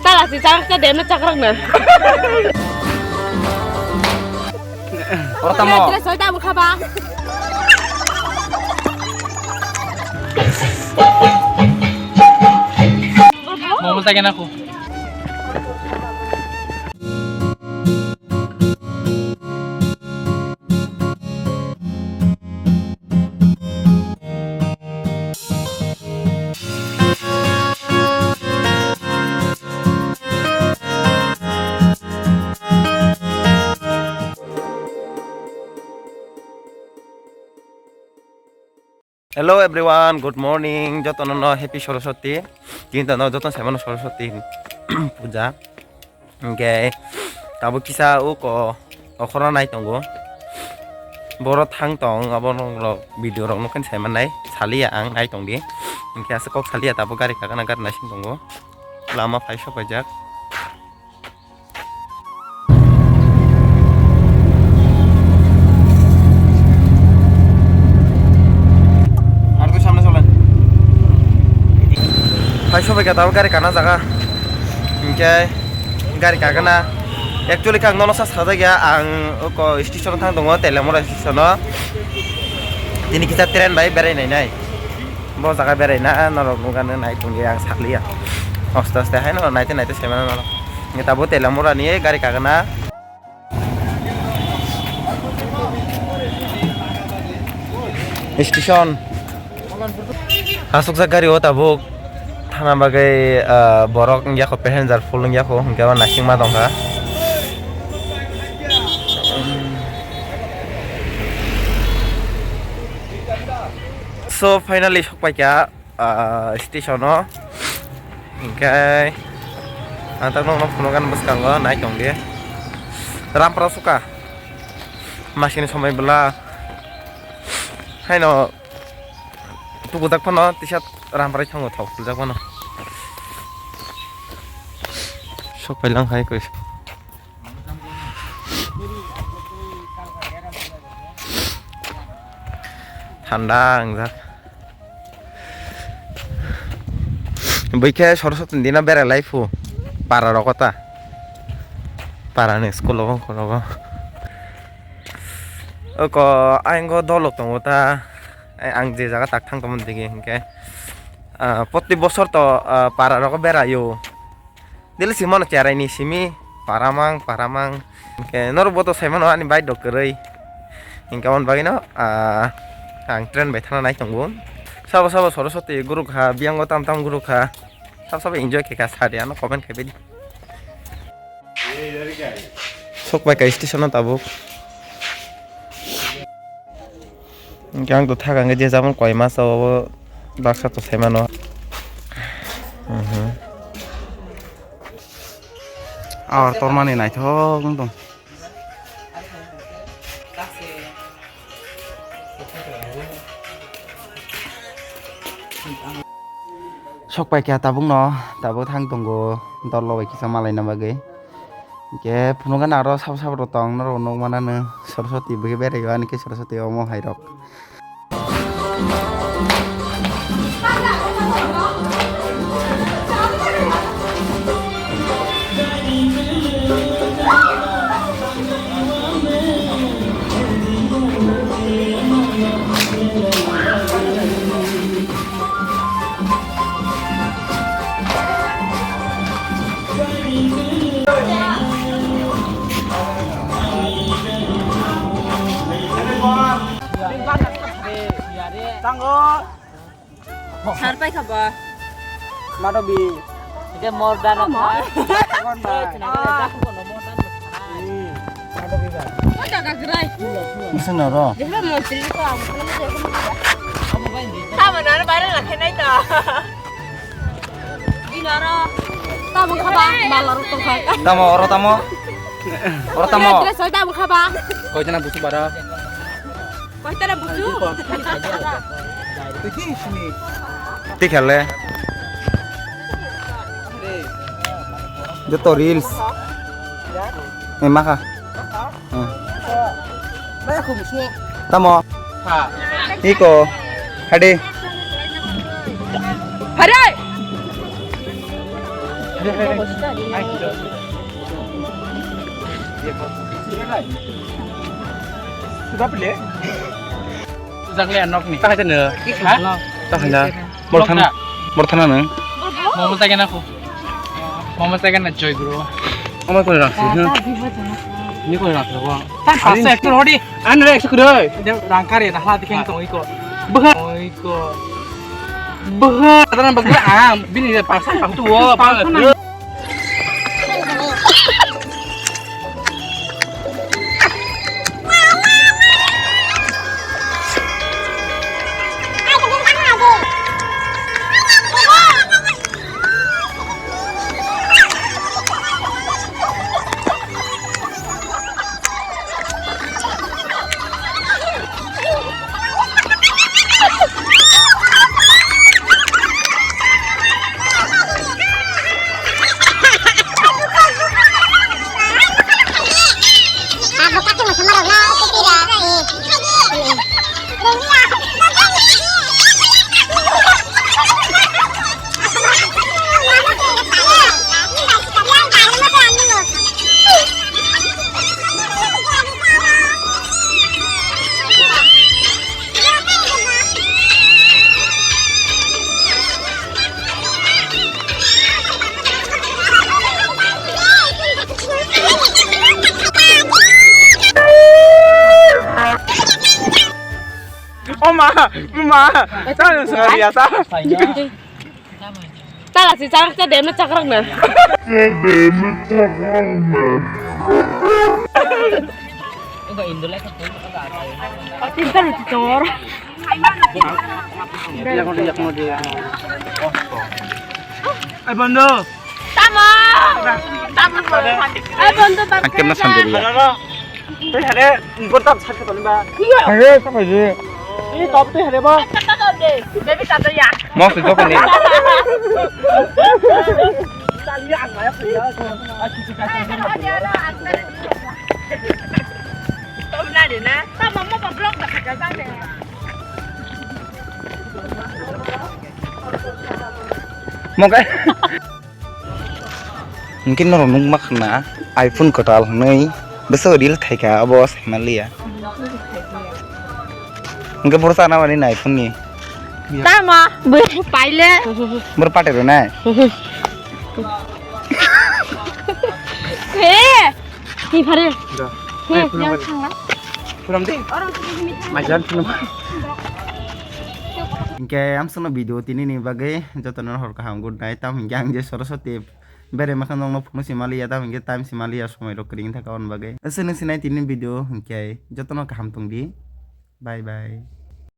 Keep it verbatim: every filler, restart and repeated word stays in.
Ala si chak cha de na chak rang na. Oro tamo. Dress hoy ta mukha ba. Momo ta kena ko. Hello everyone, good morning. Jotono no happy Saraswati. Tini to no jotono sai mano Saraswati puja. Hingke tabuk kisa uko okhorno nai tongo. Boro thang tong, abo rok video rok nokhen sai mannai. Saliya ang nai tong di. Hingke aswk kok saliya tabuk gari kagana gari naising tongo. Lama phai sok paijak. Ar tu samne solen. Phai sobai kha tabuk gari kana jaga. Hingke gari kagana. Actually kang nono sa sajak ya ang uko station thang tongo Teliamura station o. Tini kisa train bai berai nai nai. Bo jaga berai na norok nugano nai tongdi ang sakliya. Aste aste hai no naite naite semana norok. Neta bo Teliamura ni gari kagana. Station. Asukjak gari o tabuk thana bagwi, ah, borok wngya kho, passenger full wngya kho, hwnkhe o naisingma tongkha. So finally sokpaikha, ah, station o. Hingke ang tak nokno phunukgani bwskango nai tongdi. Rampra suka. Masini somoi bwla. Haino tubujak phano tisa ramprai thango thok puljak phano. Sok pailang hai koi. Thanda wngjak. Bwikhe Saraswati dina berai lai phu. Para rogo ta. Para ni school rogo, rogo. Oko ayang go dolok tongo ta. Ang je jaga tak thang tongmani digi hinkhe. Ah, proti bosor to, ah, para rogo beraio. Daily si mano cherai ni simi, paramang, paramang. Hingke norok bo to sai mano ani bike rok kwrwi. Hingke aboni bagwi no, ah, ang train bai thana nai tongo. Sabo sabo Saraswati guruk ha, biyango tam tam guruk ha. Sabo sabo enjoy khe kha sadi ano comment khai baidi. Sok bai kai station o tabuk. Hingke ang to thak ang je jamon koi mas o baksa to sai mano. Mhm. Aor tormani naithok wng tong. Sok pai kha tabuk no, tabuk thang tongo dol rok bai kisa malaina bagwi. Hingke phunukgani aro sabo sabo rok tong norok nukmano Saraswati bwkhe berai o ani khe Saraswati omo hai rok. Tango. Sar pai kha ba. Madobi. Ite mor dan apa? Kon ba. Oi, tena kare dak kono mor dan. Hmm. Madobi ba. Oi, daga grai. Musun oro. Jehra mo sili ko amu kono mo jehra mo. Amu bai ni. Tamo nana bare la khenai ta. Inara. Tamo khaba, malar to khai. Tamo, oro tamo. Oro tamo. Dress oi tamo khaba. Koi jana busu bara. Koi tara busu. Ti khale. Joto reels. Eh, makha. Hmm. Tamo. Iko. Hade. Hade. Jakle anokni. Takai tene. Ha? Takai na. Morthana. Morthana nang. Momo takai na ko. Momo takai na joy bro. Ama ko rang si. Ni ko rang ko. Tan pasta ektor hodi. An rek sukudoi. Rang kare na hla dikheng tong iko. Bwkha. Iko. Bwkha. Tan bagla am. Bini pasta pang tu wo. O ma, ma, ta sari ya ta. Tala si chak cha dem na chak rang na. Tin ta ru chor. Ai bondo. Tamo. Tamo. Ai bondo ta. Ang kena sandiri ya. Tei hare, ingkor tam sat ka toni ba. Hare, sa pai je. Ini top tei hare ba. Baby tata ya. Mau sih kau ni. Tali ang ya. Tom na de na. Ta mama pa blog da ka ta de. Mau kai. Hingke norok nukma khna iPhone kwtal hwnwi bwswk reel khaikha abo saimanliya. Hingke boro sana mani na iPhone ni. Tama bwrwi paile. Boro pate rwnai. He. Ni phare. Da. He, Ai, phulung yang bai. Thangla. Phulung di. Orang tu ni. Majan phulung. Hingke amsono video tini ni bagwi jotono hor kaham good night. Tam hingke ang je Saraswati bere makha nongno phone si maliya, tam hingke time si maliya, somoi rok kring thaka on bagwi. Aswk nung sinai tini video hingke jotono kaham tongdi. Bye bye.